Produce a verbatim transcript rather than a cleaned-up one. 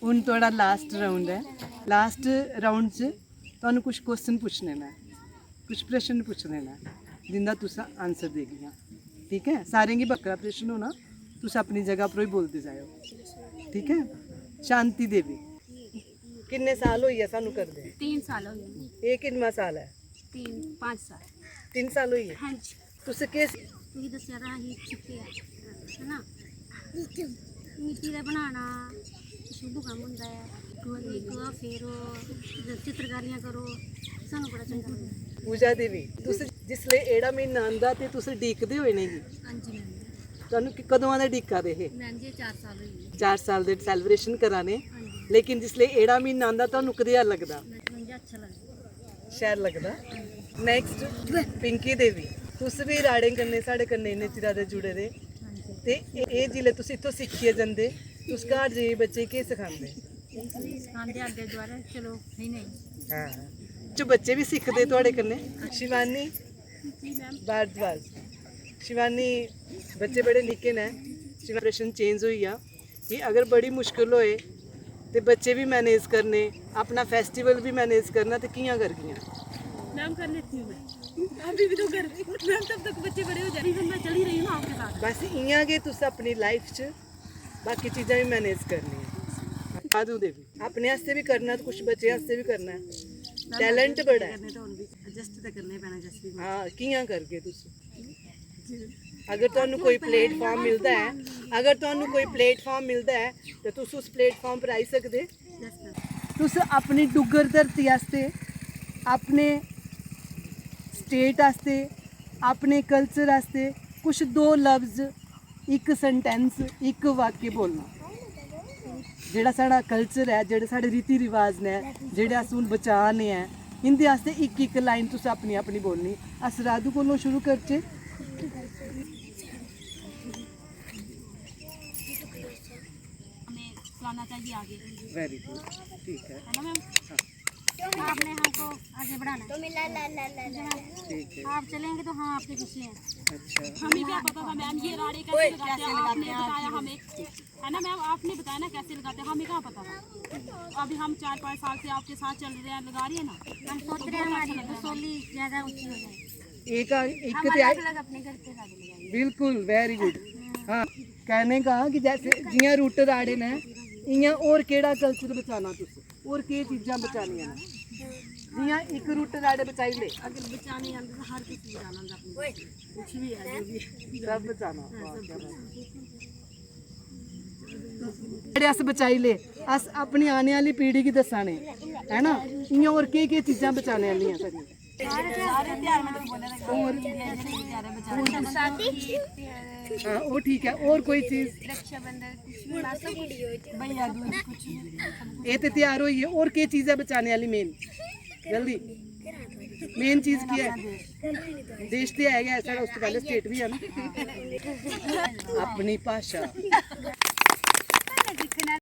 हुन थुआढ़ा last round ऐ। लास्ट राउंड च तुहानू कुछ क्वेश्चन पुच्छने न, कुछ प्रश्न पुच्छने न, जिंदा तुस आंसर देगियां। ठीक ऐ, सारें गी बक्खरा प्रश्न होना, तुस अपनी जगह पर ही बोलदे जाओ। ठीक ऐ, शांति देवी, किन्ने साल होई गे सानू करदे? तीन साल हो गए। एह् किन्नवां साल ऐ? तीन, पाँच साल। तीन साल होई गे। हाँ जी। तुस केह् तुगी दस्सेआ तां असें सिक्खेआ, है ना? मिट्टी दा बनाना शुभ कम्म होंदा ऐ। गोहा फेरो, चित्रकारियां करो, सानू बड़ा चंगा लगदा। पूजा देवी, तुस जिसले एड़ा म्हीना आंदा ते तुस डीकदे हो इ'नेंगी? हां जी, मैम। तुहानू कि-, कदुआं दे डीका दे हे? मैम जी, चार साल होई गे। चार साल दे सेलिब्रेशन करा ने, हां जी। लेकिन जिसले एड़ा म्हीना आंदा, तुहानू कदेहा लगदा? मैम जी, अच्छा लगदा। शैल लगदा। नैक्सट, पिंकी देवी, तुस बी राड़ें कन्नै साढ़े कन्नै इन्ने चिरा दे जुड़े दे, ते एह्, एह् जिसलै तुस इत्थों सिक्खियै जंदे, तुस घर जाइयै बच्चे गी केह् सखांदे? सखांदे अग्गें दोबारा, चलो, नहीं, नहीं। हां, जो बच्चे बी सिखदे थुआढ़े कन्नै। शिवानी भारद्वाज, शिवानी, बच्चे बड़े निक्के न, शिवानी, प्रश्न चेंज होई गेआ कि अगर बड़ी मुश्किल होए ते बच्चे बी मैनेज करने, अपना फेस्टिवल बी मैनेज करना, ते कि'यां करगियां? मैम, कर लेती हूँ मैं। अभी भी तो कर रही हूँ मैम, तब तक बच्चे बड़े हो जाए। इवन मैं चली रही हूँ ना आपके साथ। बस इ'यां गै तुस अपनी लाइफ च बाकी चीजां बी मैनेज करनियां। साधु देवी, अपने आस्तै बी करना ते कुछ बच्चे आस्तै बी करना ऐ। टैलेंट बड़ा ऐ। करने ते हुन भी एडजस्ट ते करने पैना, जस भी। हां, कि'यां करगे तुस? अगर तुहानू कोई प्लेटफार्म मिलदा ऐ, अगर तुहानू कोई प्लेटफार्म मिलदा ऐ, ते तुस उस प्लेटफार्म पर आई सकदे। तुस अपनी डुग्गर धरती आस्तै, अपने स्टेट आस्तै, अपने कल्चर आस्तै कुछ दो लफ्ज, इक सेंटेंस, इक वाक्य बोलना। जेह्ड़ा साढ़ा कल्चर ऐ, जेह्ड़े साढ़े रीति रिवाज न, जेह्ड़े अस हून बचा ने ऐ, इं'दे आस्तै इक इक लाइन तुस अपनी अपनी बोलनी। अस राधू कोलों शुरू करचै। हमें फलाना चाहिए आगे। वेरी गुड, ठीक है। है ना मैम? हाँ। आपने हमको आगे बढ़ाना है। ठीक है। आप चलेंगे तो हम आपके पीछे हैं। अच्छा। हमें क्या पता था मैम, ये राड़े कैसे लगाते हैं, आपने बताया हमें, है ना मैम, आपने बताया ना कैसे लगाते हैं, हमें कहाँ पता था। अभी हम चार पाँच साल से आपके साथ चल रहे हैं, लगा रहे हैं ना। हम सोच रहे हैं हमारी रसोली ज्यादा ऊंची हो जाए। एक आ-, एक हम ते अलग अलग अपने घर पे लगा देंगे। बिल्कुल, वेरी गुड। हाँ, कहने का कि जैसे जियां रुट्ट राड़े ने, इयां होर केह्ड़ा कल्चर बचाना तुस? होर केह् चीजां बचानियां न? जियां इक रुट्ट राड़े बचाई ले। अगर बचाने आंदे तो हर कुछ बचाना होंदा अपने। कुछ भी है, जो भी है। सब बचाना। हाँ, सब बचाना। जेह्ड़े अस बचाई ले, अस अपनी आने आह्ली पीढ़ी गी दस्सा ने, है ना? इयां होर केह् केह् चीजां बचाने आह्लियां साढ़ियां? सारे त्योहार में तो बोले थे, होर? जेह्ड़े जेह्ड़े त्योहार बचाने। हाँ, ओह् ठीक ऐ। होर कोई चीज? रक्षाबंधन, कुछ भी, भैया दूज, कुछ भी। एह् ते त्योहार होई गे, होर केह् चीज ऐ बचाने आह्ली मेन? जल्दी। मेन चीज केह् ऐ? देश ते है गै, साढ़ा उस तो पैह्ले स्टेट बी है ना। अपनी भाशा।